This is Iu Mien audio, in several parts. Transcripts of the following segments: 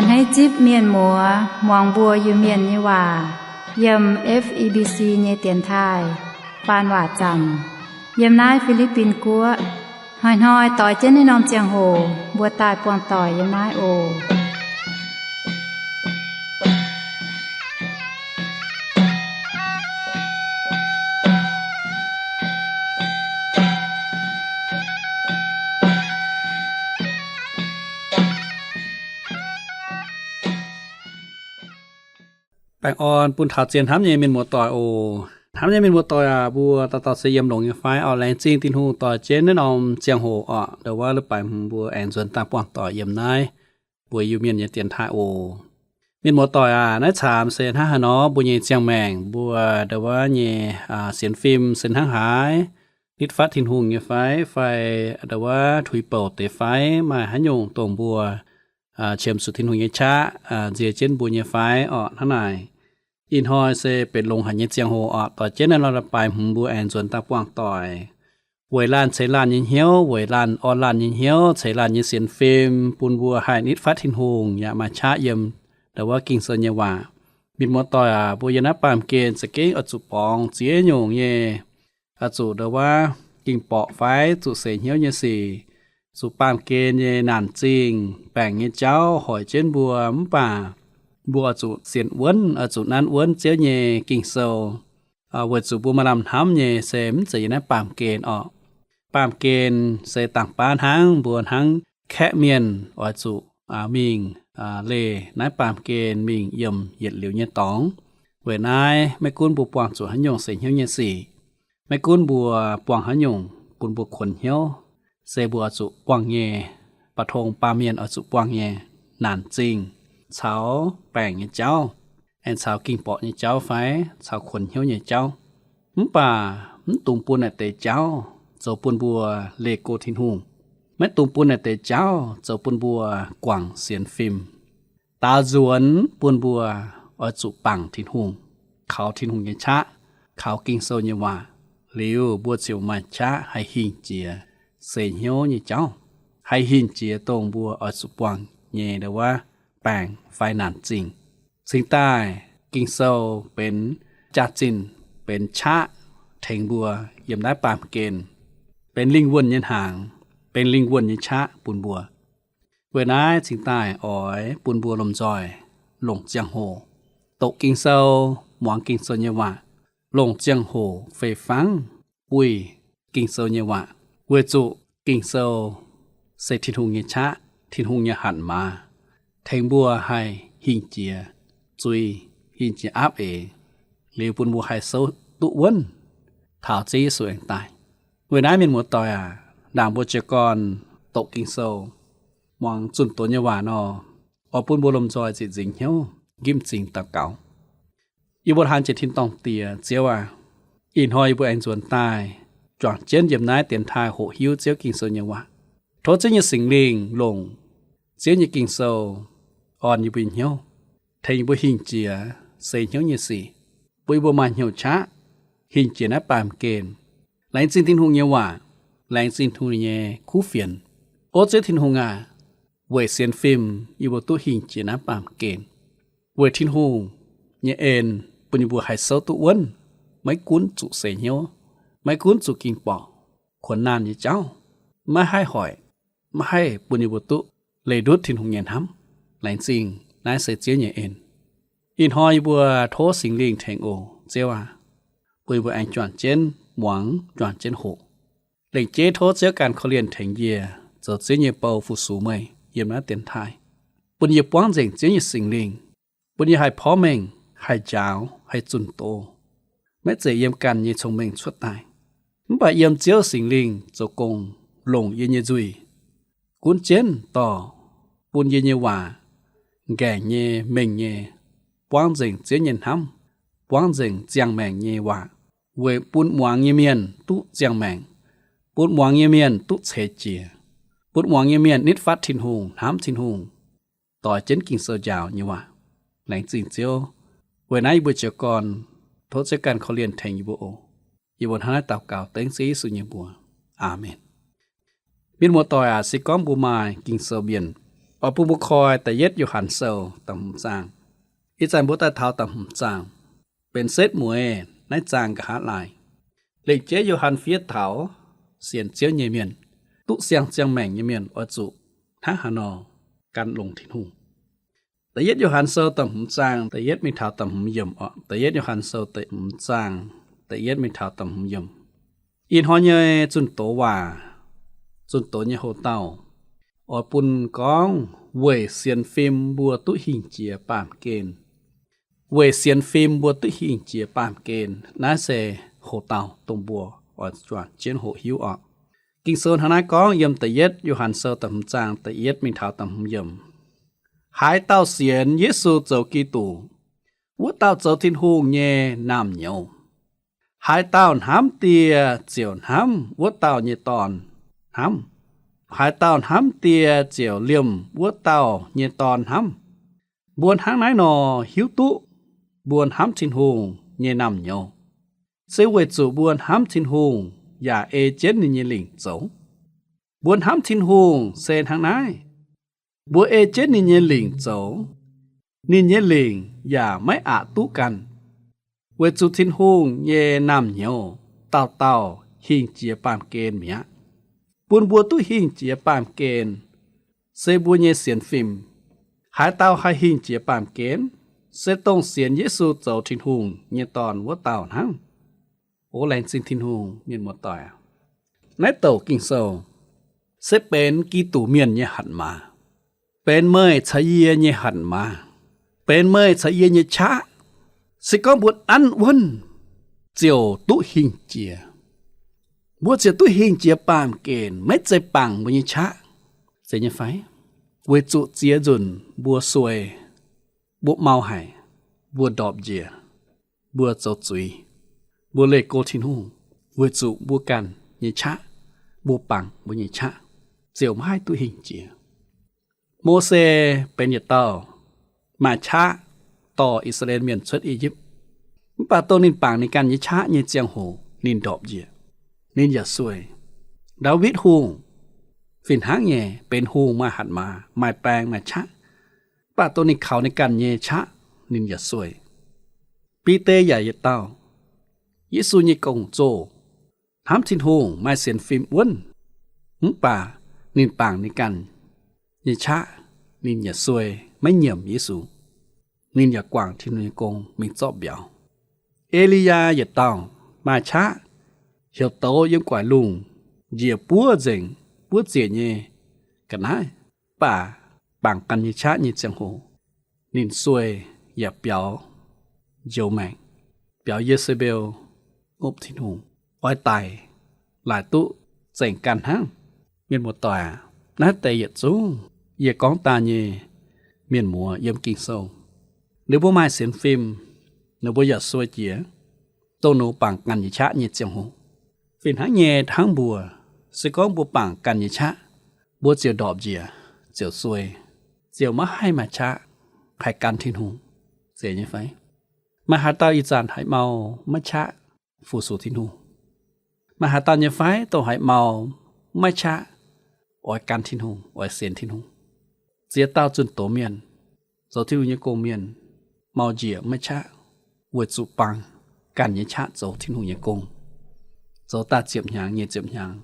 Hneiv zipv mienh muoz muangx mbuo Iu-Mienh nyei waac yiem F E B C nyei dienx taaih faan waac zaamc yiem naaiv Fi^li^bin Guoqv. Hnoi-hnoi doix jienv naaiv norm ziangh hoc mbuo daaih buangh doic yiem naaiv oc. Baengh orn bun taux zien hnamv nyei mienh muoz-doic oc. Hnamv nyei mienh muoz-doic aac, mbuo dauh dauh se yiem longx nyei fai? Orqc, laengz zingh Tin-Hungh doix jienv naaiv norm ziangh hoc orqc, ndongc wuov leiz-baaix hmz mbuo aengx nzuonx daaih buangh doic yiem naaiv mbuo Iu-Mienh nyei dienx taaih oc. Mienh muoz-doic aac, naaiv caamx se hnangv haaix nor mbuo nyei ziangh maengc, mbuo ndongc wuov nyei sienx fim se hnangv haaix, nitv fatv Tin-Hungh nyei fai, fai ndongc wuov tuix bouc deix fai, maaih haaix nyungc dongh mbuo qiemx zuqc Tin-Hungh nyei qaqv nzie jienv mbuo nyei fai? Orqc, hnangv naaic. Ih hnoi se benx longx haic nyei ziangh hoc orqc, doix jienv naaiv norm leiz-baaix hmz mbuo aengx nzuonx daaih buangh doic. Weic laanh ceix laanh nyei hnyouv, weic laanh orn laanh nyei hnyouv, ceix laanh nyei sienx fim, bun mbuo haih nitv fatv Tin-Hungh yaac maaih qaqv yiem ndongc wuov Ging-Sou nyei waac. Mienh muoz-doic aac, mbuo yiem naaiv baamh gen za'gengh oix zuqc borngz ziex nyungc nyei, oix zuqc ndongc wuov ging-borqc fai zuqc seix hnyouv nyei sic, zuqc baamh gen nyei naanc zingh, baengc nyei jauv hoic jienv mbuo, mv baac mbuo oix zuqc sienx wuonv, oix zuqc nanv wuonv Ziouv nyei Ging-Sou, weic zuqc mbuo maaih lamh hnamv nyei se mv zeiz yiem naaiv baamh gen orqc. Baamh gen se dangh baav hnangv, mbuo hnangv kaeqv mienh oix zuqc mingh leih naaiv baamh gen mingh yiem yietc liuz nyei dorngx. Weic naaiv maiv gunv mbuo buangh zuqc haaix nyungc seix hnyouv nyei sic, maiv gunv mbuo buangh haaix nyungc bun mbuo kuonx hnyouv, se mbuo oix zuqc buangh nyei, ba'tong baamh mienh oix zuqc buangh nyei naanc zingh caux baengc nyei jauv, aengx caux ging-borqc nyei jauv fai caux kuonx hnyouv nyei jauv. Mv baac mv dungx bun naaic deix jauv zoux bun mbuo leih go Tin-Hungh. Maiv dungx bun naaic deix jauv zoux bun mbuo guangc sienx fim. Daaux nzuonx bun mbuo oix zuqc bangc Tin-Hungh, kaux Tin-Hungh nyei qaqv, kaux Ging-Sou nyei waac, liuz mbuo ziouc maaih qaqv haih hingh jiex seix hnyouv nyei jauv, haih hingh jiex dongh mbuo oix zuqc buangh nyei ndongc wuov baengc fai naanc zingh. Cingx daaih Ging-Sou benx jaax-zinh, benx qaqv tengx mbuo yiem naaiv baamh gen, benx lingh wuonh nyei hnaangx, benx lingh wuonh nyei qaqv bun mbuo. Weic naaiv cingx daaih oix bun mbuo lomh nzoih longc ziangh hoc doqc Ging-Sou, muangx Ging-Sou nyei waac, longc ziangh hoc fei fangv buih Ging-Sou nyei waac, weic zuqc Ging-Sou se Tin-Hungh nyei qaqv, Tin-Hungh nyei hatc maaz, tengx mbuo haih hingh jiex zuiz, hingh jiex aapv eix, liuz bun mbuo haih souv duqv wuonv taux Ziouv Yesu aengx daaih. Weic naaiv mienh muoz-doic aac, ndaangc mbuo jiez gorn doqc Ging-Sou, muangx zunh doz nyei waac nor, oix bun mbuo lomh nzoih ziqc nzingx hnyouv, nqipv m'zing daux gaux. Yie mbuo hnamv jiex tin-dorngh Diex, Ziouv aac, ih hnoi yie mbuo aengx nzuonx daaih juangc jienv yiem naaiv dienx taaih hoqc hiuv Ziouv Ging-Sou nyei waac. Tov Ziouv nyei Singx Lingh longc Ziouv nyei Ging-Sou orn yie mbuo hnyouv, tengx yie mbuo hingh jiex seix hnyouv nyei sic, bun yie mbuo maaih hnyouv qaqv hingh jiex naaiv baamh gen. Laengz zingh Tin-Hungh nyei waac, laengz zingh Tin-Hungh nyei kuv fienx. O Ziouv Tin-Hungh aac, weic sienx fim yie mbuo duqv hingh jiex naaiv baamh gen. Weic Tin-Hungh nyei en bun yie mbuo haih souv duqv wuonv, maiv gunv zuqc seix hnyouv, maiv gunv zuqc ging-borqc, kuonx naanh nyei jauv, maiv haih hoic, maiv haih bun yie mbuo duqv leih ndutv Tin-Hungh nyei hnamv. Laengz zingh naaiv se Ziouv nyei en. Ih hnoi yie mbuo tov Singx Lingh tengx oc, Ziouv aac, bun yie mbuo aengx juangc jienv muangx, juangc jienv hoqc. Lengc jeiv tov Ziouv ganh korv-lienh tengx yie zoux Ziouv nyei bou fu-sux meih yiem naaiv dienx taaih, bun yie buangv nzengc Ziouv nyei Singx Lingh, bun yie haih porv mengh, haih njaaux, haih zunh doz. Maiv zeiz yiem ganh nyei cong-mengh cuotv daaih, mv baac yiem Ziouv Singx Lingh zoux gong longc yie nyei nzuih, gunv jienv dorh bun yie nyei waac nqaengc nyei, mengh nyei, buangv nzengc Ziouv nyei hnamv, buangv nzengc ziangh maengc nyei waac, weic bun muangx nyei mienh duqv ziangh maengc, bun muangx nyei mienh duqv ceix jiez, bun muangx nyei mienh nitv fatv Tin-Hungh, hnamv Tin-Hungh, doix jienv Ging-Sou njaaux nyei waac. Laengz zingh Ziouv. Weic naaiv yie mbuo jiez gorn tov Ziouv ganh korv-lienh tengx yie mbuo oc. Yie mbuo hnangv naaiv daux gaux dengv Ziouv Yesu nyei mbuox. Aamen. Mienh muoz-doic aac, se gorngv mbuo maaih Ging-Sou mienh, Oix bun mbuo koi da'yietv Yo^han Sou da'hmz zaang. Ih zanc mbuo daaih taux da'hmz zaang, benx setv mueiz naaiv zaang nqa'haav laai. Lengc jeiv Yo^han fiev taux sienx Ziouv nyei mienh, duqv siang-ziangh maengc nyei mienh oix zuqc hnangv haaix nor gan longx Tin-Hungh. Da'yietv Yo^han Sou da'hmz zaang da'yietv mingh taux da'hmz yiemc oc. Da'yietv Yo^han Sou da'hmz zaang da'yietv mingh taux da'hmz yiemc. Ih hnoi nyei zunh doz waac, zunh doz nyei houx-dauh, oix bun gorngv weic sienx fim mbuo duqv hingh jiex baamh gen. Weic sienx fim mbuo duqv hingh jiex baamh gen. Naaiv se houx-dauh dongh mbuo oix juangc jienv hoqc hiuv oc. Ging-Sou hnangv naaiv gorngv yiem da'yietv Yo^han Sou da'hmz zaang da'yietv mingh taux da'hmz yiemc. Haaix dauh sienx Yesu zoux Giduc, wuov dauh zoux Tin-Hungh nyei naamh nyouz. Haaix dauh hnamv Die ziouc hnamv wuov dauh nyei Dorn hnamv. Haaix dauh hnamv Die ziouc liemh wuov dauh nyei Dorn hnamv. Mbuo hnangv naaiv nor hiuv duqv mbuo hnamv Tin-Hungh nyei naamh nyouz, se weic zuqc mbuo hnamv Tin-Hungh yaac ei jienv ninh nyei lingc zoux. Mbuo hnamv Tin-Hungh se hnangv naaiv, mbuo ei jienv ninh nyei lingc zoux, ninh nyei lingc yaac maiv aqc duqv ganh. Weic zuqc Tin-Hungh nyei naamh nyouz dauh dauh hingh jiex baamh gen mi'aqv. Bun mbuo duqv hingh jiex baamh gen se mbuo nyei sienx fim. Haaix dauh haih hingh jiex baamh gen? Se dongh sienx Yesu zoux Tin-Hungh nyei Dorn wuov dauh hnangv. O laengz zingh Tin-Hungh, mienh muoz-doic aac. Naaiv douc Ging-Sou se benx Giduc mienh nyei hatc maaz, benx meih caux yie nyei hatc maaz, benx meih caux yie nyei qaqv. Se gorngv mbuo an wuonv, ziouc duqv hingh jiex. Mbuo ziouc duqv hingh jiex baamh gen, maiv zeiz bangc mbuo nyei qaqv. Zeiz nyei fai? Weic zuqc ziex nzunc mbuo suei, mbuo mau haic, mbuo ndorpc njiec, mbuo zoux zuiz, mbuo leih go Tin-Hungh, weic zuqc mbuo ganh nyei qaqv, mbuo bangc mbuo nyei qaqv, ziouc maiv haih duqv hingh jiex. Mose benx yietc dauh maaih qaqv dorh I^saa^laa^en Mienh cuotv I^yipv. Mv baac dongh ninh bangc ninh ganh nyei qaqv nyei ziangh hoc ninh ndorpc njiec, ninh yaac suei. Ndaawitv Hungh fih hnangv nyei, benx hungh maaih hatc maaz, maaih baeng maaih qaqv, mv baac dongh ninh kaux ninh ganh nyei qaqv ninh yaac suei. Bide yaac yietc dauh, Yesu nyei gong-zoh, hnamv Tin-Hungh, maaih sienx fim wuonv, mv baac ninh bangc ninh ganh nyei qaqv, ninh yaac suei, maiv nyiemc Yesu. Ninh yaac guangc Tin-Hungh nyei gong mingh zorqv mbiauz. E^li^yaa yietc dauh maaih qaqv, heuc douz yiem guaix lungh, njiec buov nzengc, buov ziec nyei ga'naaiv, mv baac bangc ganh nyei qaqv nyei ziangh hoc ninh suei yaac biaux njoux maengc, biaux Ye^se^mbeu ngopv Tin-Hungh, oix daic laaic duqv zengc ganh hnangv. Mienh muoz-doic aac, naaiv deix yietc zungv yie gorngv daaih nyei mienh muoz yiem Ging-Sou, ninh mbuo maaih sienx fim, ninh mbuo yaac suei jiex, dongh ninh bangc ganh nyei qaqv nyei ziangh hoc. Fih hnangv nyei hnangv mbuo, se gorngv mbuo bangc ganh nyei qaqv, mbuo ziouc ndorpc njiec, ziouc suei, ziouc maiv haih maaih qaqv haih gan Tin-Hungh. Zeiz nyei fai? Maaih haaix dauh ih zanc haiz mau maiv qaqv fu-sux Tin-Hungh? Maaih haaix dauh nyei fai dongh haiz mau maiv qaqv oix gan Tin-Hungh, oix sienx Tin-Hungh? Ziex dauh zunh doz mienh, zoux Tin-Hungh nyei gong-mienh, mau njiec maiv qaqv, weic zuqc bangc ganh nyei qaqv zoux Tin-Hungh nyei gong, zoux daaih ziepc hnyangx nyei ziepc hnyangx,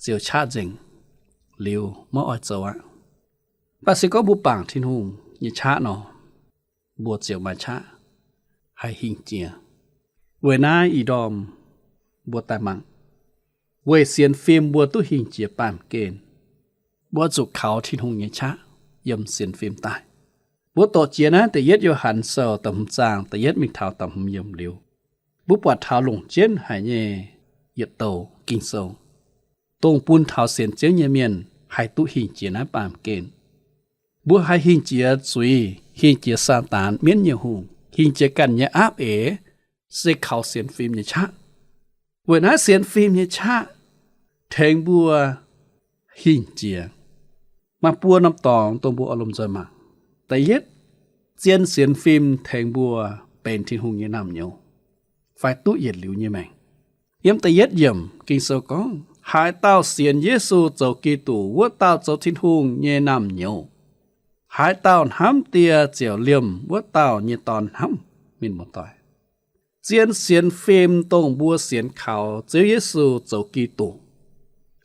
ziouc qaqv nzengc, liuz maiv oix zoux aqv. Mv baac se gorngv mbuo bangc Tin-Hungh nyei qaqv nor, mbuo ziouc maaih qaqv haih hingh jiex. Weic naaiv ih ndorm mbuo daaih mangc, weic sienx fim mbuo duqv hingh jiex baamh gen, mbuo zuqc kaux Tin-Hungh nyei qaqv yiem sienx fim daaih. Mbuo doqc jiex naaiv da'yietv Yo^han Sou da'hmz zaang da'yietv mingh taux da'hmz yiemc liuz, mbuo buatc taux longc jienv haic nyei yietc douc Ging-Sou, dongh bun taux sienx Ziouv nyei mienh haih duqv hingh jiex naaiv baamh gen. Mbuo haih hingh jiex zuiz, hingh jiex Saadaan mienv nyei hungh, hingh jiex ganh nyei aapv eix, se kaux sienx fim nyei qaqv. Weic naaiv sienx fim nyei qaqv tengx mbuo hingh jiex. Maaih buo norm dorngx dongh mbuo oix lomh nzoih mangc. Da'yietv, zien sienx fim tengx mbuo benx Tin-Hungh nyei naamh nyouz fai duqv yietc liuz nyei maengc. Yiem da'yietv yiemc Ging-Sou gorngv, haaix dauh sienx Yesu zoux Giduc, wuov dauh zoux Tin-Hungh nyei naamh nyouz. Haaix dauh hnamv Die ziouc liemh wuov dauh nyei dorn hnamv. Mienh muoz-doic, zien sienx fim dongh mbuo sienx kaux Ziouv Yesu zoux Giduc.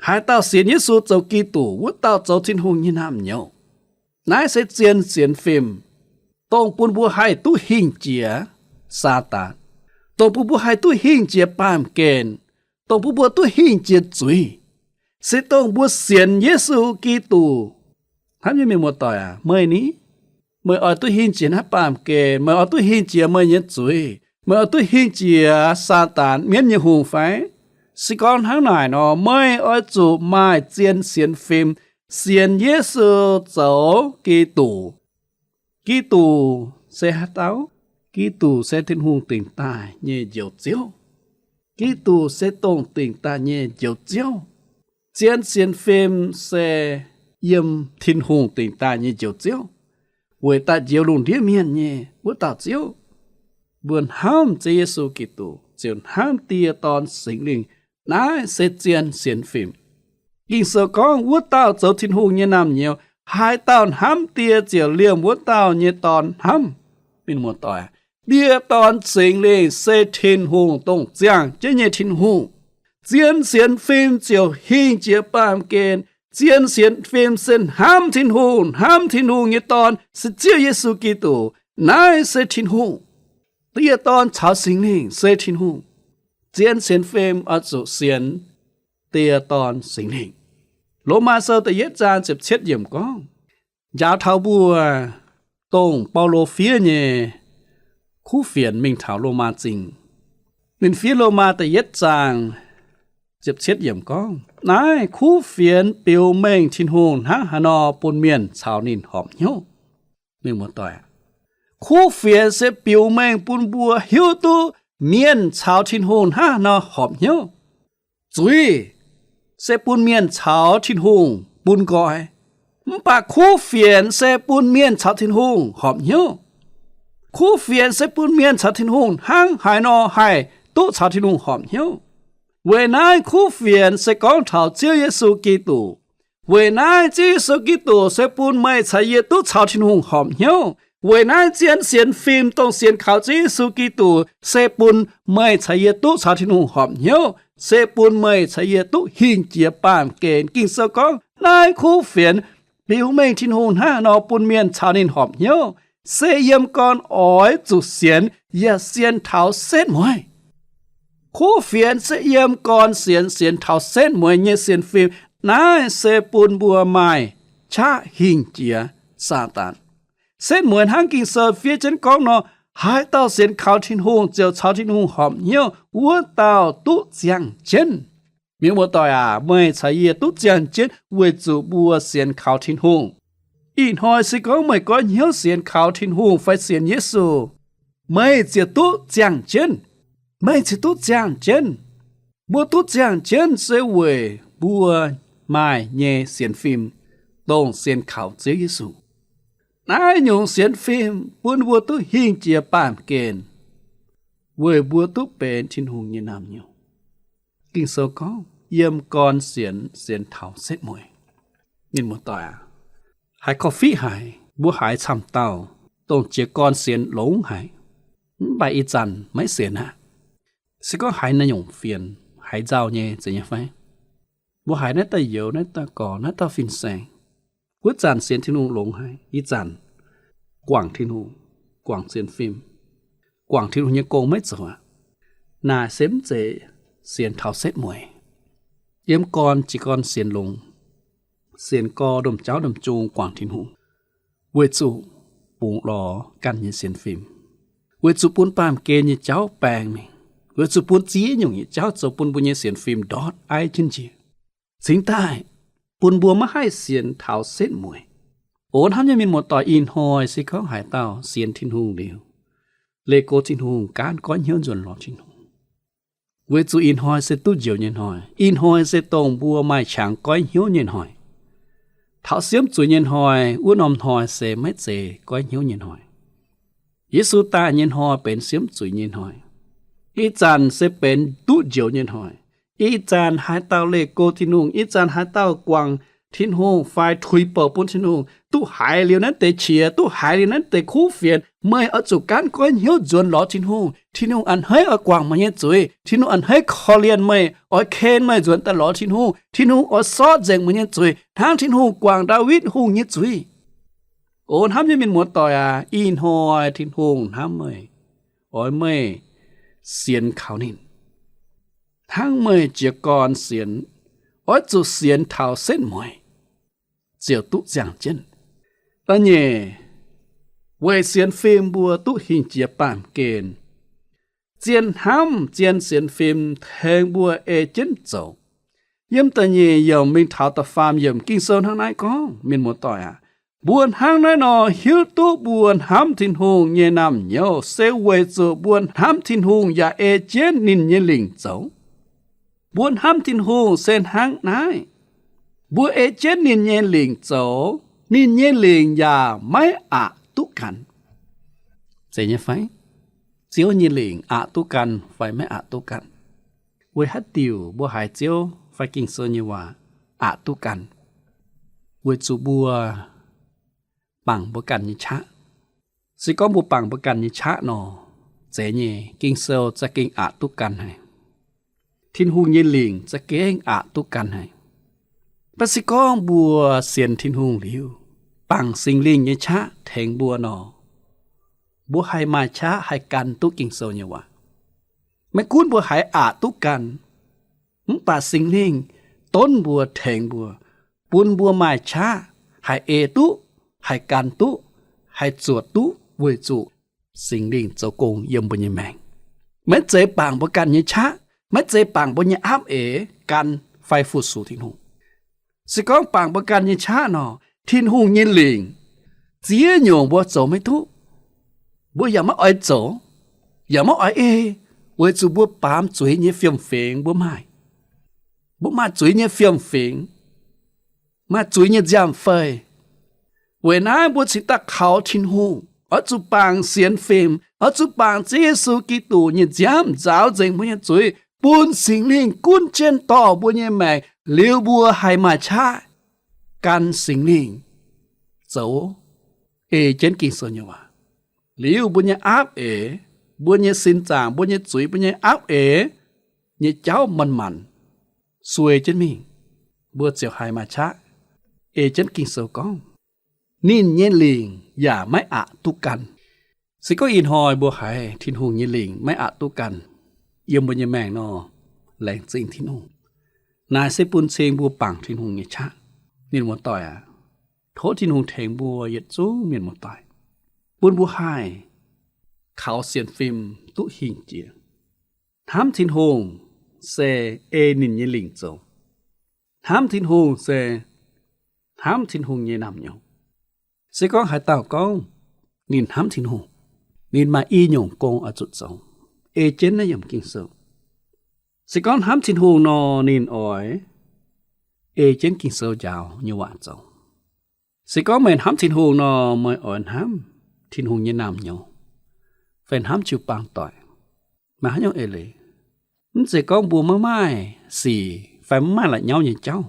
Haaix dauh sienx Yesu zoux Giduc, wuov dauh zoux Tin-Hungh nyei naamh nyouz. Naaiv se zien sienx fim, dongh bun mbuo haih duqv hingh jiex Saadaan, dongh bun mbuo haih duqv hingh jiex baamh gen, dongh bun mbuo duqv hingh jiex zuiz, se dongh mbuo sienx Yesu Giduc. Hnamv nyei mienh muoz-doic aac, meih ni, meih oix duqv hingh jiex naaiv baamh gen, meih oix duqv hingh jiex meih nyei zuiz, meih oix duqv hingh jiex Saadaan mienv nyei hungh fai? Se gorngv hnangv naaic nor, meih oix zuqc maaih zien sienx fim, sienx Yesu zoux Giduc. Giduc se haaix dauh? Giduc se Tin-Hungh dingc daaih nyei Njoux Ziouv. Giduc se dongh dingc daaih nyei Njoux Ziouv. Zien sienx fim se yiem Tin-Hungh dingc daaih nyei Njoux Ziouv, weic daaih njoux lungh ndiev mienh nyei wuov dauh Ziouv. Mbuo hnamv Ziouv Yesu Giduc ziouc hnamv Die, Dorn, Singx Lingh. Naaiv se zien sienx fim. Ging-Sou gorngv, wuov dauh zoux Tin-Hungh nyei naamh nyouz, haaix dauh hnamv Die ziouc liemh wuov dauh nyei dorn hnamv. Mienh muoz-doic, Die, Dorn, Singx Lingh se Tin-Hungh, dongh ziangh jienv nyei Tin-Hungh. Zien sienx fim ziouc hingh jiex baamh gen. Zien sienx fim se hnamv Tin-Hungh, hnamv Tin-Hungh nyei Dorn se Ziouv Yesu Giduc. Naaiv se Tin-Hungh. Die, Dorn caux Singx Lingh se Tin-Hungh. Zien sienx fim oix zuqc sienx Die, Dorn, Singx Lingh. Lomaa Sou da'yietv zaang ziepc cietv yiemc gorngv, njaaux taux mbuo dongh Baulo fiev nyei kuv fienx mingh taux Lomaa Zingh. Ninh fiev Lomaa da'yietv zaang ziepc cietv yiemc gorngv, naaiv kuv fienx biux mengh Tin-Hungh hnangv haaix nor bun mienh caux ninh horpc hnyouv. Mienh muoz-doic, kuv fienx se biux mengh bun mbuo hiuv duqv mienh caux Tin-Hungh hnangv haaix nor horpc hnyouv. Zuiz se bun mienh caux Tin-Hungh bun nqoi, mv baac kuv fienx se bun mienh caux Tin-Hungh horpc hnyouv. Kuv fienx se bun mienh caux Tin-Hungh hnangv haaix nor haih duqv caux Tin-Hungh horpc hnyouv. Weic naaiv kuv fienx se gorngv taux Ziouv Yesu Giduc. Weic naaiv Ziouv Yesu Giduc se bun meih caux yie duqv caux Tin-Hungh horpc hnyouv. Weic naaiv zien sienx fim dongh sienx kaux Ziouv Yesu Giduc se bun meih caux yie duqv caux Tin-Hungh horpc hnyouv, se bun meih caux yie duqv hingh jiex baamh gen. Ging-Sou gorngv naaiv kuv fienx biux mengh Tin-Hungh hnangv haaix nor bun mienh caux ninh horpc hnyouv, se yiem gorn oix zuqc sienx yaac sienx taux setv mueiz. Kuv fienx se yiem gorn sienx, sienx taux setv mueiz nyei sienx fim. Naaiv se bun mbuo maaih qaqv hingh jiex Saadaan. Setv mueiz hnangv Ging-Sou fiev jienv gorngv nor, haaix dauh sienx kaux Tin-Hungh ziouc caux Tin-Hungh horpc hnyouv, wuov dauh duqv ziangh jienv. Mienh muoz-doic aac, meih caux yie duqv ziangh jienv weic zuqc mbuo sienx kaux Tin-Hungh. Ih hnoi se gorngv meih goiv hnyouv sienx kaux Tin-Hungh fai sienx Yesu, meih ziouc duqv ziangh jienv. Meih ziouc duqv ziangh jienv. Mbuo duqv ziangh jienv se weic mbuo maaih nyei sienx fim, dongh sienx kaux Ziouv Yesu. Naaiv nyungc sienx fim bun mbuo duqv hingh jiex baamh gen, weic mbuo duqv benx Tin-Hungh nyei naamh nyouz. Ging-Sou gorngv, yiem gorn sienx, sienx taux setv mueiz. Mienh muoz-doic aac, haiz korv-fiqv haic, mbuo haiz camv dauh dongh jiez gorn sienx longx haic, mv baac ih zanc maiv sienx aqv. Se gorngv haiz naaiv nyungc fienx, haiz nzauh nyei, zeiz nyei fai? Mbuo haiz naaiv dauh youz, naaiv dauh gorx, naaiv dauh fin-saeng, wuov zanc sienx Tin-Hungh longx haic, ih zanc guangc Tin-Hungh, guangc sienx fim, guangc Tin-Hungh nyei gong maiv zoux aqv. Naaic se mv zeiz sienx taux setv mueiz. Yiem gorn jiez gorn sienx longx, sienx gorx, ndongc jauv ndongc jung guangc Tin-Hungh, weic zuqc bungx lorz ganh nyei sienx fim, weic zuqc bun baamh gen nyei jauv baeng mingh, weic zuqc bun ziex nyungc nyei jauv zoux bun mbuo nyei sienx fim ndortv aiv jienv njiec. Cingx daaih bun mbuo maiv haih sienx taux setv mueiz. O hnamv nyei mienh muoz-doic, ih hnoi se gorngv haaix dauh sienx Tin-Hungh liuz, leih go Tin-Hungh, gaanv goiv hnyouv nzuonx lorz Tin-Hungh, weic zuqc ih hnoi se duqv njoux nyei hnoi. Ih hnoi se dongh mbuo maaih qangx goiv hnyouv nyei hnoi. Taux siemv zuiz nyei hnoi, wuov norm hnoi se maiv zeiz goiv hnyouv nyei hnoi. Yesu daaih nyei hnoi benx siemv zuiz nyei hnoi. Ih zanc se benx duqv njoux nyei hnoi. Ih zanc haaix dauh leih go Tin-Hungh, ih zanc haaix dauh guangc Tin-Hungh fai tuix bouc bun Tin-Hungh, duqv haiz liuz naaiv deix qiex, duqv haiz liuz naaiv deix kuv fienx, meih oix zuqc gaanv goiv hnyouv nzuonx lorz Tin-Hungh. Tin-Hungh a'hneiv oix guangc meih nyei zuiz. Tin-Hungh a'hneiv korv-lienh meih, oix ken meih nzuonx daaih lorz Tin-Hungh. Tin-Hungh oix sortv nzengc meih nyei zuiz, hnangv Tin-Hungh guangc Ndaawitv Hungh nyei zuiz. O hnamv nyei mienh muoz-doic aac, ih hnoi Tin-Hungh hnamv meih, oix meih sienx kaux ninh, hnangv meih jiez gorn sienx. Oix zuqc sienx taux setv mueiz ziouc duqv ziangh jienv. Da'nyeic, weic sienx fim mbuo duqv hingh jiex baamh gen. Zien hnamv, zien sienx fim tengx mbuo ei jienv zoux. Yiem da'nyeic yiemc mingh taux da'faam yiemc Ging-Sou hnangv naaiv gorngv, mienh muoz-doic aac, mbuo hnangv naaiv nor hiuv duqv mbuo hnamv Tin-Hungh nyei naamh nyouz se weic zuqc mbuo hnamv Tin-Hungh yaac ei jienv ninh nyei lingc zoux. Mbuo hnamv Tin-Hungh se hnangv naaiv. Mbuo ei jienv ninh nyei lingc zoux, ninh nyei lingc yaac maiv aqc duqv ganh. Zeiz nyei fai? Ziouv nyei lingc aqc duqv ganh fai maiv aqc duqv ganh? Weic haaix diuc mbuo haiz Ziouv fai Ging-Sou nyei waac aqc duqv ganh? Weic zuqc mbuo bangc mbuo ganh nyei qaqv. Se gorngv mbuo bangc mbuo ganh nyei qaqv nor, zeiz nyei, Ging-Sou za'gengh aqc duqv ganh haic. Tin-Hungh nyei lingc za'gengh aqc duqv ganh haic. Mv baac se gorngv mbuo sienx Tin-Hungh liuz, bangc Singx Lingh nyei qaqv tengx mbuo nor, mbuo haih maaih qaqv haih gan duqv Ging-Sou nyei waac. Maiv gunv mbuo haiz aqc duqv ganh, mv baac Singx Lingh donv mbuo, tengx mbuo, bun mbuo maaih qaqv haih ei duqv, haih gan duqv, haih zuotc duqv weic zuqc Singx Lingh zoux gong yiem mbuo nyei maengc. Maiv zeiz bangc mbuo ganh nyei qaqv, maiv zeiz bangc mbuo nyei aapv eix gan fai fu-sux Tin-Hungh. Se gorngv bangc mbuo ganh nyei qaqv nor, Tin-Hungh nyei lingc ziex nyungc mbuo zoux maiv duqv. Mbuo yaac maiv oix zoux, yaac maiv oix ei, weic zuqc mbuo baamz zuiz nyei fiem-fingx mbuo maaih. Mbuo maaih zuiz nyei fiem-fingx, maaih zuiz nyei nziaamv-fei. Weic naaiv mbuo cingx daaih kaux Tin-Hungh, oix zuqc bangc sienx fim, oix zuqc bangc Ziouv Yesu Giduc nyei nziaamv nzaaux nzengc mbuo nyei zuiz, bun Singx Lingh gunv jienv dorh mbuo nyei maengc, liuz mbuo haih maaih qaqv gan Singx Lingh zoux, ei jienv Ging-Sou nyei waac. Liuz mbuo nyei aapv eix, mbuo nyei sin zaangc, mbuo nyei zuiz, mbuo nyei aapv eix nyei jauv manc-manc suei jienv mingh, mbuo ziouc haih maaih qaqv ei jienv Ging-Sou gorngv, ninh nyei lingc yaac maiv aqc duqv ganh. Se gorngv ih hnoi mbuo haiz Tin-Hungh nyei lingc maiv aqc duqv ganh yiem mbuo nyei maengc nor, laengz zingh Tin-Hungh. Naaiv se bun cing mbuo bangc Tin-Hungh nyei qaqv. Mienh muoz-doic aac, tov Tin-Hungh tengx mbuo yietc zungv mienh muoz-doic, bun mbuo haih kaux sienx fim duqv hingh jiex. Hnamv Tin-Hungh se ei ninh nyei lingc zoux. Hnamv Tin-Hungh se hnamv Tin-Hungh nyei naamh nyouz. Se gorngv haaix dauh gorngv ninh hnamv Tin-Hungh, ninh maaih i nyungc gong oix zuqc zoux, ei jienv naaiv yiemc Ging-Sou. Se gorngv hnamv Tin-Hungh nor, ninh oix ei jienv Ging-Sou njaaux nyei waac zoux. Se gorngv meih hnamv Tin-Hungh nor, meih oix hnamv Tin-Hungh nyei naamh nyouz fai hnamv jiu-baang doic. Maaih haaix nyungc eix leiz? Mv zeiz gorngv mbuo maiv maaih sic fai maiv maaih la'nyauv nyei jauv.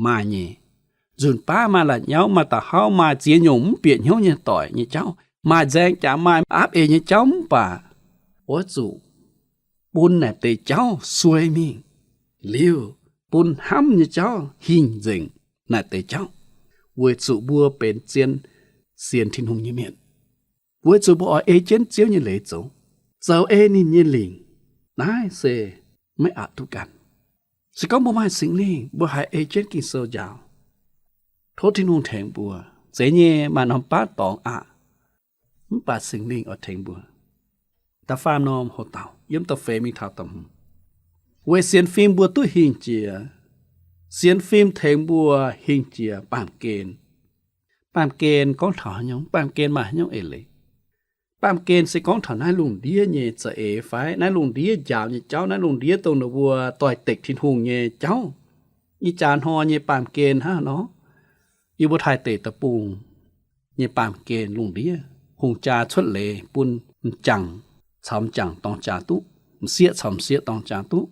Maaih nyei. Nzunc baav maaih la'nyauv, maaih da'hauv, maaih ziex nyungc mv bieqc hnyouv nyei doic nyei jauv, maaih nzaeng jaax, maaih aapv eix nyei jauv, mv baac oix zuqc bun naaic deix jauv suei mingh, liuz bun hnamv nyei jauv hingh nzengc naaic deix jauv, weic zuqc mbuo benx zien sienx Tin-Hungh nyei mienh, weic zuqc mbuo oix ei jienv Ziouv nyei leiz zoux, zoux ei ninh nyei lingc. Naaiv se maiv aqc duqv ganh. Se gorngv mbuo maaih Singx Lingh, mbuo haih ei jienv Ging-Sou njaaux. Tov Tin-Hungh tengx mbuo. Zeiz nyei, maaih norm baav dorngx aqc, mv baac Singx Lingh oix tengx mbuo. Da'faam norm hoc-dauh, yiem da'feix mingh taux da'hmz. Weic sienx fim mbuo duqv hingh jiex. Sienx fim tengx mbuo hingh jiex baamh gen. Baamh gen gorngv taux haaix nyungc? Baamh gen maaih haaix nyungc eix leiz? Baamh gen se gorngv taux naaiv lungh ndiev nyei za'eix fai naaiv lungh ndiev njaaux nyei jauv, naaiv lungh ndiev dongh ninh mbuo doix-dekc Tin-Hungh nyei jauv. Ih jaax hnoi nyei baamh gen hnangv nor, yie mbuo Taiv deic-bung nyei baamh gen lungh ndiev, hungh jaa cuotv leiz bun m'jangc caux m'jangc dorng jaa duqv, m'sieqv caux m'sieqv dorng jaa duqv.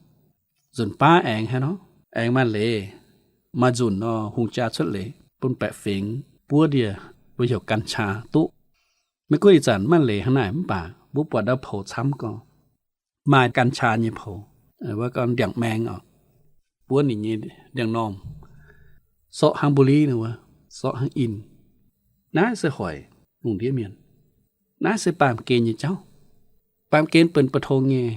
Nzunc baav aengx haaix nor, aengx maaih leiz, maaih nzunc nor hungh jaa cuotv leiz bun baeqc fingx buov ndie mbuo heuc กัญชา duqv. Maiv gunv ih zanc maaih leiz hnangv naaic mv baac mbuo buatc ndau poux camv gorngv maaih กัญชา nyei poux, wuov gorngv ndiangx-maeng oc, buov ninh nyei ndiangx-normh, sorqv hnangv บุหรี่ wuov, sorqv hnangv in. Naaiv se hoic lungh ndiev mienh. Naaiv se baamh gen nyei jauv. Baamh gen benx ba'tong nyei,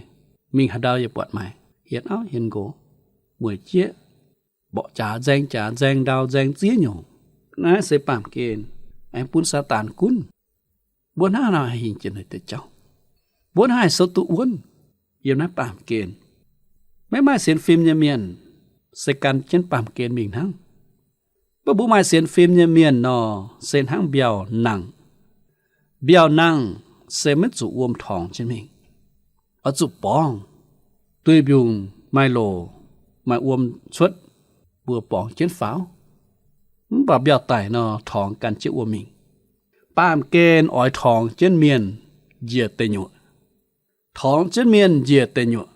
mingh haaix ndau yaac buatc maaih, hienx auv hienx nqox, mueic jieqv, mborqv jaax nzaeng jaax, nzaeng ndau nzaeng ziex nyungc. Naaiv se baamh gen aengx bun Saadaan gunv. Mbuo hnangv haaix nor haih hingh jiex naaiv deix jauv? Mbuo hnangv haaix sou duqv wuonv yiem naaiv baamh gen? Maiv maaih sienx fim nyei mienh se gan jienv baamh gen mingh hnangv. Mv baac mbuo maaih sienx fim nyei mienh nor, se hnangv mbiauh nangh. Mbiauh nangh se maiv zuqc wuom torngx jienv mingh, oix zuqc borngz, duih mbiungc maaih loc, maaih wuom cuotv, mbuo borngz jienv faaux. Mv baac mbiauh daic nor, torngx gan jienv wuom mingh. Baamh gen oix torngx jienv mienh njiec deic nyuoqc. Torngx jienv mienh njiec deic nyuoqc.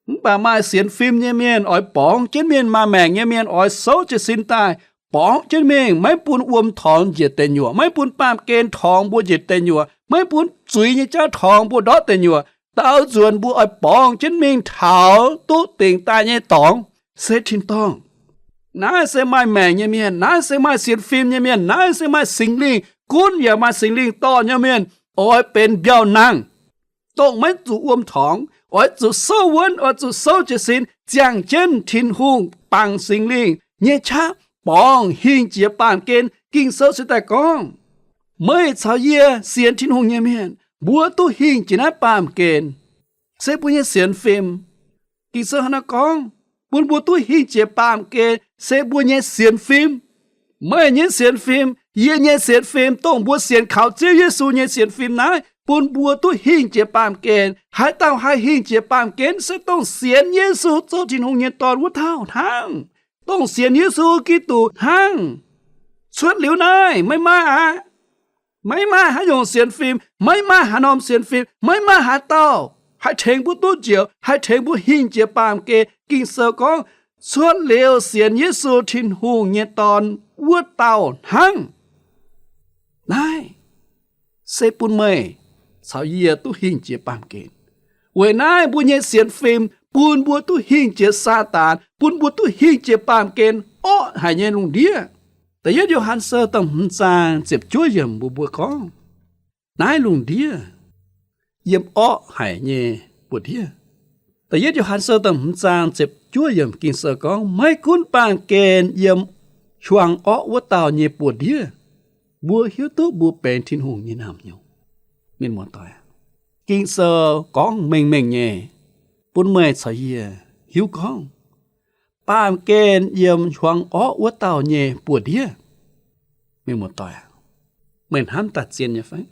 Mv baac maaih sienx fim nyei mienh oix borngz jienv mienh, maaih maengc nyei mienh oix souv jiez sin daaih borngz jienv mingh, maiv bun wuom torngx njiec deic nyuoqc, maiv bun baamh gen torngx mbuo njiec deic nyuoqc, maiv bun zuiz nyei jauv torngx mbuo ndortv deic nyuoqc. Daaux nzuonx mbuo oix borngz jienv mingh taux duqv dingc daaih nyei dorngx, se tin-dorngh. Naaiv se maaih maengc nyei mienh, naaiv se maaih sienx fim nyei mienh, naaiv se maaih Singx Lingh, gunv yaac maaih Singx Lingh dorh nyei mienh, oix benx mbiauh nangh, dongh maiv zuqc wuom torngx, oix zuqc souv wuonv, oix zuqc souv jiez sin, ziangh jienv Tin-Hungh bangc Singx Lingh nyei qaqv borngz hingh jiex baamh gen. Ging-Sou se daaih gorngv, meih caux yie sienx Tin-Hungh nyei mienh, mbuo duqv hingh jiex naaiv baamh gen. Se mbuo nyei sienx fim. Ging-Sou hnangv naaiv gorngv, bun mbuo duqv hingh jiex baamh gen se mbuo nyei sienx fim. Meih nyei sienx fim, yie nyei sienx fim, dongh mbuo sienx kaux Ziouv Yesu nyei sienx fim naaiv, bun mbuo duqv hingh jiex baamh gen. Haaix dauh haih hingh jiex baamh gen? Se dongh sienx Yesu zoux Tin-Hungh nyei Dorn wuov dauh hnangv. Dongh sienx Yesu Giduc hnangv. Cuotv liuz naaiv maiv maaih aqv. Maiv maaih haaix nyungc sienx fim, maiv maaih haaix norm sienx fim, maiv maaih haaix dauh haih tengx mbuo duqv njoux, haih tengx mbuo hingh jiex baamh gen. Ging-Sou gorngv, cuotv liuz sienx Yesu Tin-Hungh nyei Dorn wuov dauh hnangv. Naaiv se bun meih caux yie duqv hingh jiex baamh gen. Weic naaiv mbuo nyei sienx fim bun mbuo duqv hingh jiex Saadaan, bun mbuo duqv hingh jiex baamh gen orqv haic nyei lungh ndiev. Da'yietv Yo^han Sou da'hmz zaang ziepc juov yiemc mbuox mbuo gorngv, naaiv lungh ndiev yiem orqv haic nyei buoz-ndiev. Da'yietv Yo^han Sou da'hmz zaang ziepc juov yiemc Ging-Sou gorngv, maiv gunv baamh gen yiem hiuang orqv wuov dauh nyei buoz-ndiev, mbuo hiuv duqv mbuo benx Tin-Hungh nyei naamh nyouz. Mienh muoz-doic, Ging-Sou gorngv mengh mengh nyei bun meih caux yie hiuv gorngv, baamh gen yiem hiuang orqv wuov dauh nyei buoz-ndiev. Mienh muoz-doic, meih hnamv daaih zien nyei fai?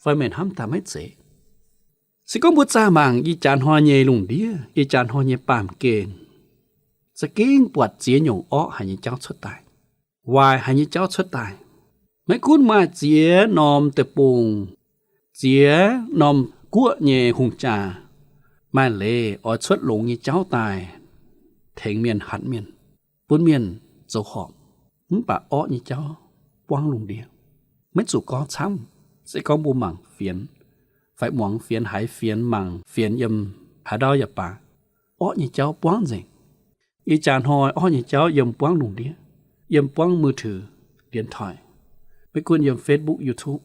Fai meih hnamv daaih maiv zeiz? Se gorngv mbuo zaah mangc ih jaax hnoi nyei lungh ndiev, ih jaax hnoi nyei baamh gen, za'gengh buatc ziex nyungc orqv haic nyei jauv cuotv daaih, waaic haic nyei jauv cuotv daaih. Maiv gunv maaih ziex norm deic-bung, ziex norm guoqv nyei hungh jaa, maaih leiz oix cuotv longx nyei jauv daaih tengx mienh, hatc mienh, bun mienh zoux horpc. Mv baac orqv nyei jauv buangv lungh ndiev. Maiv zuqc gorngv camv, se gorngv mbuo mangc fienx, fai muangx fienx, haiz fienx, mangc fienx yiem haaix ndau yaac baac, orqv nyei jauv buangv nzengc. Ih jaax hnoi orqv nyei jauv yiem buangv lungh ndiev, yiem buangv มือถือ, điện thoại, maiv gunv yiem Facebook, YouTube,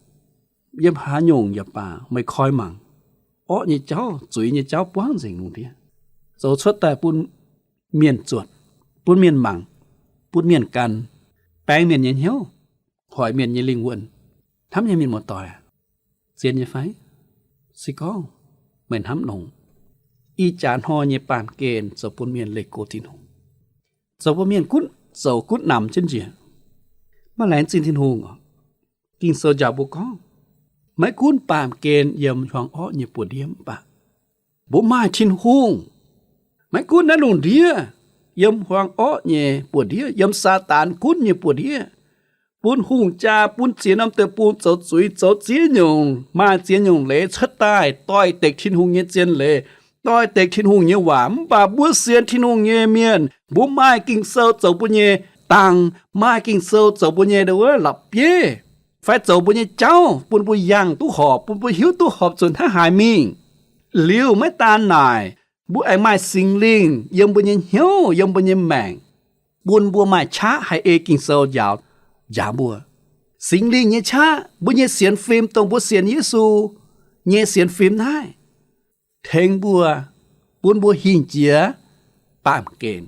yiem haaix nyungc yaac baac meih koi mangc, orqv nyei jauv, zuiz nyei jauv buangv nzengc lungh ndiev, zoux cuotv daaih bun mienh zuotc, bun mienh mangc, bun mienh gan, baeng mienh nyei hnyouv, hoic mienh nyei lingh wuonh. Hnamv nyei mienh muoz-doic, zien nyei fai? Se gorngv meih hnamv nongx, ih jaax hnoi nyei baamh gen zoux bun mienh leih go Tin-Hungh, zoux bun mienh gunv zoux gunv namx jienv njiec, maiv laengz zingh Tin-Hungh oc. Ging-Sou njaaux mbuo gorngv, maiv gunv baamh gen yiem hiuang orqv nyei buoz-ndiev mv baac mbuo maaih Tin-Hungh. Maiv gunv naaiv lungh ndiev, yiem hiuang orqv nyei buoz-ndiev, yiem Saadaan gunv nyei buoz-ndiev, bun hungh jaa, bun ziex norm deic-bung zoux zuiz, zoux ziex nyungc, maaih ziex nyungc leiz cuotv daaih doix-dekc Tin-Hungh nyei zien leiz, doix-dekc Tin-Hungh nyei waac. Mv baac mbuo sienx Tin-Hungh nyei mienh, mbuo maaih Ging-Sou zoux mbuo nyei dangh, maaih Ging-Sou zoux mbuo nyei wuov la'bieiv. fai zoux mbuo nyei jauv, bun mbuo yangh duqv horpc, bun mbuo hiuv duqv horpc zuqc hnangv haaix mingh. Liuz maiv daan naaic, mbuo aengx maaih Singx Lingh yiem mbuo nyei hnyouv, yiem mbuo nyei maengc, bun mbuo maaih qaqv haih ei Ging-Sou njaaux, njaaux mbuo. Singx Lingh nyei qaqv, mbuo nyei sienx fim, dongh mbuo sienx Yesu nyei sienx fim naaiv, tengx mbuo, bun mbuo hingh jiex baamh gen,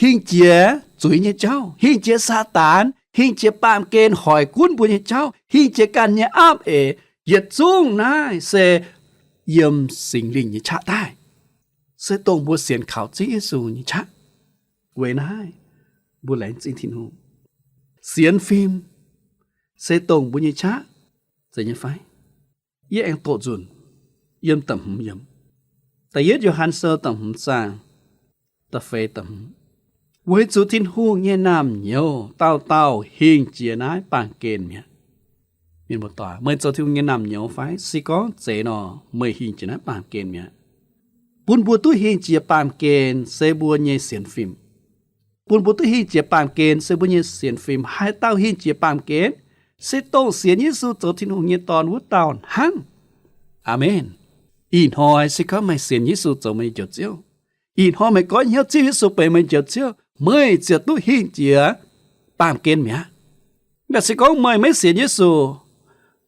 hingh jiex zuiz nyei jauv, hingh jiex Saadaan, hingh jiex baamh gen hoic gunv mbuo nyei jauv, hingh jiex ganh nyei apv eix. Yietc zungv naaiv se yiem Singx Lingh nyei qaqv daaih, se dongh mbuo sienx kaux Ziouv Yesu nyei qaqv. Weic naaiv mbuo laengz zingh Tin-Hungh. Sienx fim se dongh mbuo nyei qaqv, zeiz nyei fai? Yie aengx doqc nzunc yiem da'hmz yiemc, Da'yietv Yo^han Sou da'hmz zaang, da'feix da'hmz, weic zuqc Tin-Hungh nyei naamh nyouz dauh dauh hingh jiex naaiv baamh gen mi'aqv. Mienh muoz-doic, meih zoux Tin-Hungh nyei naamh nyouz fai? Se gorngv zeiz nor, meih hingh jiex naaiv baamh gen mi'aqv. Bun mbuo duqv hingh jiex baamh gen se mbuo nyei sienx fim. Bun mbuo duqv hingh jiex baamh gen se mbuo nyei sienx fim. Haaix dauh hingh jiex baamh gen? Se dongh sienx Yesu zoux Tin-Hungh nyei Dorn wuov dauh hnangv. Aamen. Ih hnoi se gorngv meih sienx Yesu zoux meih nyei Njoux Ziouv, ih hnoi meih goiv hnyouv Ziouv Yesu benx meih nyei Njoux Ziouv, meih ziouc duqv hingh jiex baamh gen mi'aqv. Mv baac se gorngv meih maiv sienx Yesu,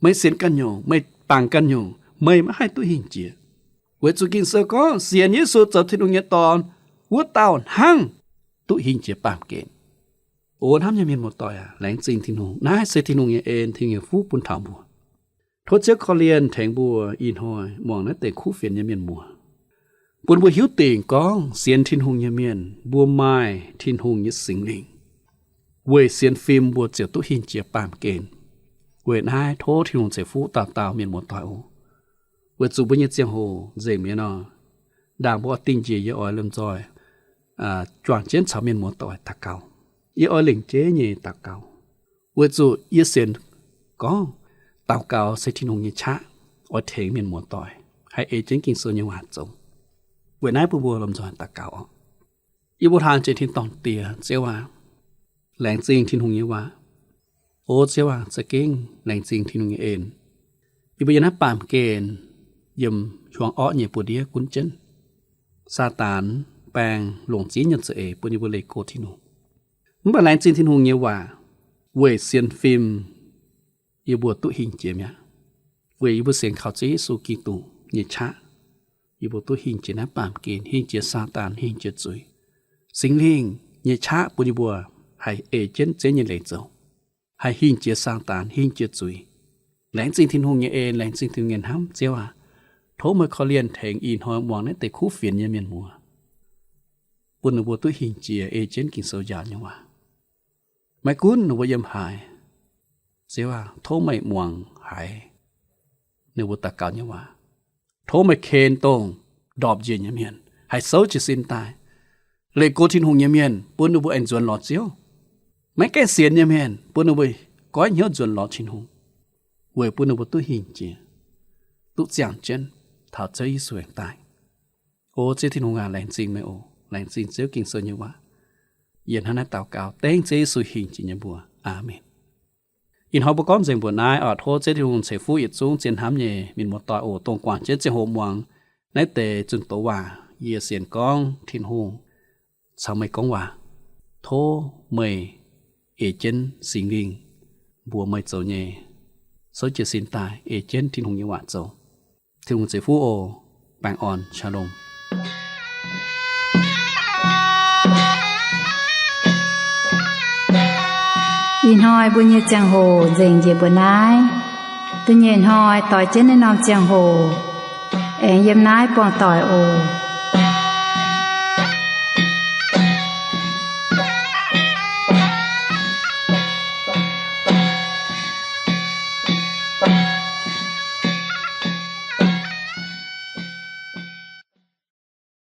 meih sienx ganh nyungc, meih bangc ganh nyungc, meih maiv haih duqv hingh jiex. Weic zuqc Ging-Sou gorngv sienx Yesu zoux Tin-Hungh nyei Dorn wuov dauh hnangv duqv hingh jiex baamh gen. O hnamv nyei mienh muoz-doic aac, laengz zingh Tin-Hungh. Naaiv se Tin-Hungh nyei en, Tin-Hungh nyei fuqv bun taux mbuo. Tov Ziouv korv-lienh tengx mbuo ih hnoi muangx naaiv deix kuv fienx nyei mienh muoz, bun mbuo hiuv dingc gorngv sienx Tin-Hungh nyei mienh mbuo maaih Tin-Hungh nyei Singx Lingh, weic sienx fim mbuo ziouc duqv hingh jiex baamh gen. Weic naaiv tov Tin-Hungh ceix fuqv dauh dauh mienh muoz-doic oc. Weic zuqc mbuo nyei ziangh hoc nzengc mi'aqv nor, ndaangc mbuo oix dingh njiec yie oix lomh nzoih juangc jienv caux mienh muoz-doic daux gaux. Yie oix lengc jeiv nyei daux gaux, weic zuqc yie sienx gorngv daux gaux se Tin-Hungh nyei qaqv, oix tengx mienh muoz-doic haih ei jienv Ging-Sou nyei waac zoux. Weic naaiv bun mbuo lomh nzoih daux gaux oc. Yie mbuo hlang jiex tin-dorngh Diex, Ziouv aac, laengz zingh Tin-Hungh nyei waac. O Ziouv aac, za'gengh laengz zingh Tin-Hungh nyei en. Yie mbuo yiem naaiv baamh gen, yiem hiuang orqv nyei buoz-ndiev gunv jienv, Saadaan baeng longc ziex nyungc za'eix bun yie mbuo leih go Tin-Hungh. Mv baac laengz zingh Tin-Hungh nyei waac, weic sienx fim yie mbuo duqv hingh jiex mi'aqv. Weic yie mbuo sienx kaux Ziouv Yesu Giduc nyei qaqv, yie mbuo duqv hingh jiex naaiv baamh gen, hingh jiex Saadaan, hingh jiex zuiz. Singx Lingh nyei qaqv bun yie mbuo haih ei jienv Ziouv nyei leiz zoux, haih hingh jiex Saadaan, hingh jiex zuiz. Laengz zingh Tin-Hungh nyei en, laengz zingh Tin-Hungh nyei hnamv, Ziouv aac. Tov meih korv-lienh tengx ih hnoi muangx naaiv deix kuv fienx nyei mienh muoz, bun ninh mbuo duqv hingh jiex ei jienv Ging-Sou njaaux nyei waac. Maiv gunv ninh mbuo yiem haaix, Ziouv aac, tov meih muangx haiz ninh mbuo daux gaux nyei waac. Tov meih ken dongh ndorpc njiec nyei mienh haih souv jiez sin daaih, leih go Tin-Hungh nyei mienh, bun ninh mbuo aengx nzuonx lorz Ziouv. Maiv gaengh sienx nyei mienh, bun ninh mbuo goiv hnyouv nzuonx lorz Tin-Hungh, weic bun ninh mbuo duqv hingh jiex, duqv ziangh jienv taux Ziouv Yesu aengx daaih. O Ziouv Tin-Hungh aac, laengz zingh meih oc. Laengz zingh Ziouv Ging-Sou nyei waac. Yie hnangv naaiv daux gaux dengv Ziouv Yesu hingh jiex nyei mbuox. Aamen. Ih hnoi mbuo gorngv nzengc mbuoqc naaiv oc. Tov Ziouv Tin-Hungh ceix fuqv yietc zungv zien hnamv nyei mienh muoz-doic oc, dongh guangc jienv ziangh hoc muangx naaiv deix zunh doz waac. Yie sienx gorngv Tin-Hungh caux meih gorngv waac. Tov meih ei jienv Singx Lingh mbuox meih zoux nyei, souv jiez sin daaih ei jienv Tin-Hungh nyei waac zoux. Tin-Hungh ceix fuqv oc. Baengh orn, Shalom. Ih hnoi mbuo nyei ziangh hoc nzengc njiec mbuo naaiv. Da'nyeic hnoi doix jienv naaiv norm ziangh hoc aengx yiem naaiv buangh doic oc.